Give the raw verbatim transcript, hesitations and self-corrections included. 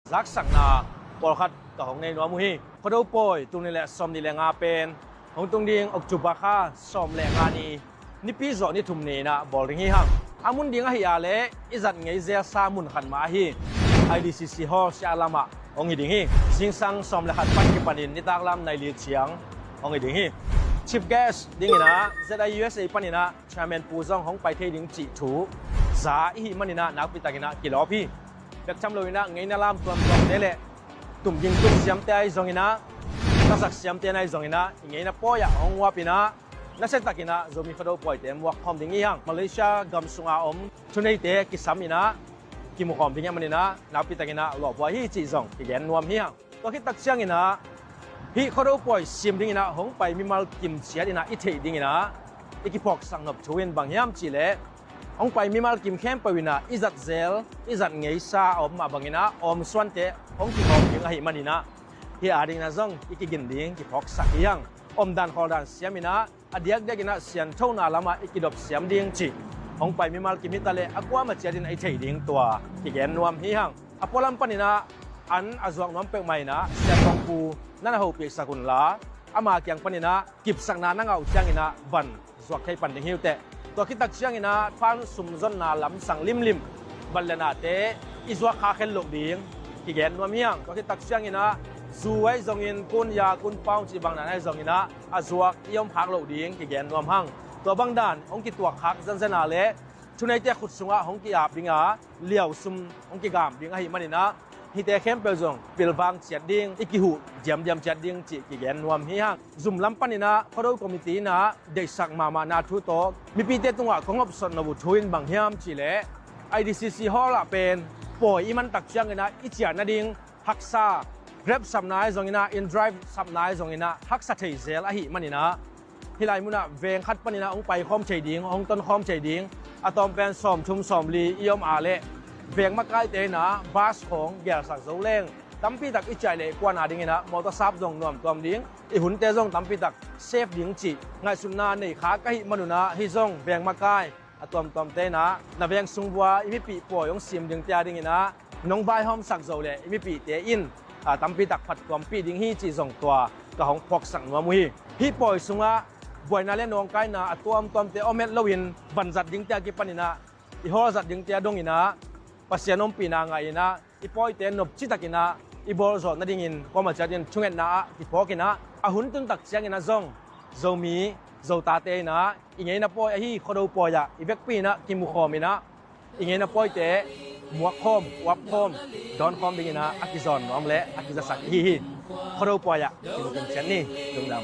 zaksakna pawlkhat ka hong nei nuam uh hi. Khuado pawi tul nih le sawmnih le nga pen hong tung ding October kha sawm le nga ni, nipi zawh ni thum ni-in ah bawl ding hi hang. A mun ding ahih leh i zat ngei zelsa mun khat mah ahi IDCC Hall siah lamah hong hi ding hi. Zingsang sawm le khat pan kipanin nitaklam nai li ciang hong hi ding hi. Chief guest dingin ah ZIUSA panin ah Chairman Pu zong hong pai thei ding cih thu za i hih manin ah nakpi takin ah kilawp hi. Bek tham loin ah ngeina lam tuamtuamte le tumging tum siamte ahi zongin ah, tasak siamte ahi zongin ah, i ngeina pawi ah hong uap in ah, nasia takin ah Zomi Khuado pawite muak khawm ding hi hang. Malaysia gam sunga om thuneite kisam in ah kimu khawm ding hi a, manin ah nakpi takin ah lawphuai hi cih zong kigen nuam hi hang. Tua khit tak ciangin ah hih Khuado pawi sim dingin ah hong pai mimal kim ciat in ah i theih dingin ah i kiphawksak nop thu in bang hiam cih leh, hong pai mimal kim khempeuh in ah i zat zel, i zat ngeisa a om mah bangin ah awm suante hong kihawm ding ahih manin ah, hih a dingin ah zong i kigin ding kiphawksak hi hang. Omdan khawldan siam in ah a diakdiakin ah sianthona lamah i kidop siam ding cih hong pai mimal kim hi ta leh a kuamah ciatin ah i theih ding tua kigen nuam hi hang. A pualam panin ah an a zuak nuam peuhmah in ah Sian Kong Pu na na hopihsak un la, ama kiang panin ah kipsakna na ngah uh ciangin ah van zuak thei pan ding hi uh teh. Tua khit tak ciangin ah than sumzonna lamsang limlim, van le nate i zuak kha khen loh ding kigen nuam hi hang. Tua khit tak ciangin ah zu ahi zongin, kun ya, kun paung cih bang dan ahi zongin ah a zuak i om khak loh ding kigen nuam hang. Tua bang dan hong kituak khak zenzen a leh thuneite khut sungah hong ki-ap ding a, liau sum hong kigam ding ahih manin ah hihte khempeuh zong pilvang ciat ding, i kihuh diamdiam ciat ding cih kigen nuam hi hang. Zum lam panin ah Khuado committee in ah deihsak mahmahna thu tawh mipite tungah kong hopsawn nop uh thu in bang hiam cih leh, IDCC Hall ah pen pawi i man tak ciangin ah i ciah nading haksa, Grab sapna ahi zongin ah, InDrive sapna ahi zongin ah haksa thei zel ahih manin ah, hih lai munah veng khat panin ah hong paikhawm thei ding, hong tonkhawm thei ding, a tawm pen sawmthum sawmli i om a leh veng makaite in ah bus khawng gelsak zo leng tampi tak i ciah leh kuan a dingin ah motor sap zong nuamtuam ding, i hunte zong tampi tak safe ding cih ngaihsutna nei kha ka hih manun ah, hih zong veng makai a tuamtuamte in ah na veng sung vua i mipih pawi hong sim dingte a dingin ah nong vaihawmsak zo leh i mipihte in, a, tampi tak phattuampih ding hi cih zong tua ka hong phawksak nuam uh hi. Hih pawi sungah buaina le nawngkaina a tuamtuamte om het loin vanzat dingte a kipanin ah, i hall zat dingte a dongin ah Pasian ompihna ngah in ah, i pawite nopci takin ah i bawlzawh nadingin kuamah ciatin thungetna ah kiphawkin ah, a hun tun tak ciangin ah zong Zomi Zotate in ah i ngeina pawi ahi Khuado pawi ah i vekpi in ah kimukhawm in ah, i ngeina pawite muakkhawm, uapkhawm, dawnkhawm dingin ah a kizawn nuam le a kizasak i hi hi. Khuado pawi ah kimukhawm ciat ni. Lungdam.